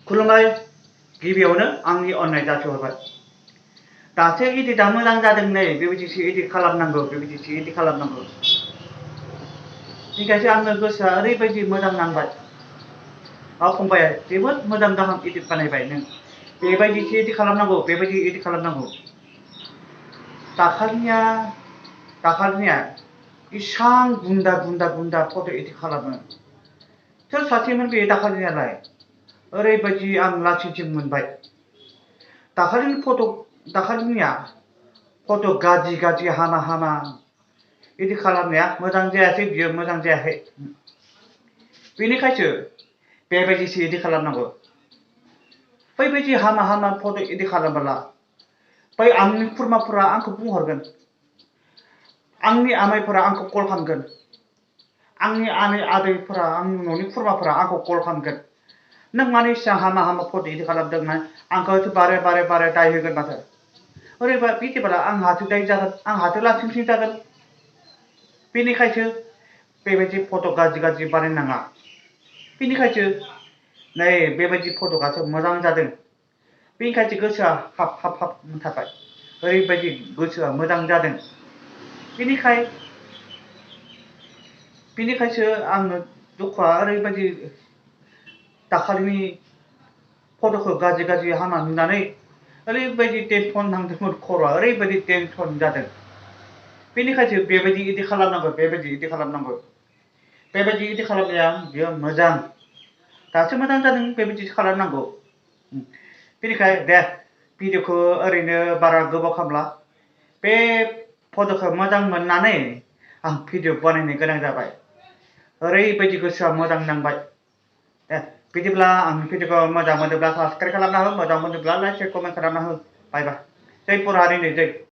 खुलुमबाय गिबियावनो आंनि अननाय जासिहरबाय। दासो इदिटआ मोजां जादों नै बेबायदिसो इदिट खालामनांगौ बेबायदिसो इदिट खालामनांगौ। बेखायसो आंनो गोसोआ ओरैबायदि मोजां नांबाय। फंबाया जोबोद मोजां गाहाम इदिट बानायबाय नों। बेबायदिसो इदिट खालामनांगौ बेबायदि इदिट खालामनांगौ। दाखालिनिया इसां गुन्दा फट' इदिट खालामो। सोर सासेमोन बे दाखालिनियालाय? ओरैबायदि आं लासिंसिं मोनबाय। दाखालिनिया फट' गाज्रि हामा इदिट खालामनाया मोजां जायासै, बियो मोजां जायाखै। बेनिखायसो बेबायदिसो इदिट खालामनांगौ। बैबायदि हामा फट' इदिट खालामबोला बै आंनि खुरमाफोरा आंखौ बुंहरगोन, आंनि आमाइफोरा आंखौ कल खालामगोन, आंनि आदैफोरा आंनि न'नि खुरमाफोरा आंखौ कल खालामगोन। नों मानो इसां हामा फट' इदिट खालामदों ना? आंखौसो बारे दाय होगोन माथो। बिदिब्ला आंहासो दाय जागोन, आंहासो लासिंसिं जागोन। बेनिखायसो बेबायदि फट' गाज्रि बानायनाङा। बेनिखायसो नै बेबायदि फट'आसो मोजां जादों। बेनिखायसो गोसोआ हाब मोनथारबाय। ओरैबायदि गोसोआ मोजां जादों। बेनिखायसो आंनो दुखुआ ओरैबायदि दाखालिनि फट'खौ गाज्रि हामा नुनानै ओरैबायदि टेनसन नांदोंमोन, खर'आ ओरैबायदि टेनसन जादों। बेनिखायसो बेबायदि इदिट खालामनांगौ, बेबायदि इदिट खालामनाया बियो मोजां। दासो मोजां जादों, बेबायदिसो खालामनांगौ। बेनिखाय दे भिडिअ'खौ ओरैनो बारा गोबाव खालामला। बे फट'खौ मोजां मोननानै आं भिडिअ' बानायनो गोनां जाबाय। ओरैबायदि गोसोआ मोजां नांबाय। दे बिदिब्ला आंनि भिडिअ'खौ मोजां मोनोब्ला साबस्क्राइब खालामना हो, मोजां मोनोब्ला लाइक शेयार कमेन्ट खालामना हो। बाय बाय। जै बर' हारिनि जै।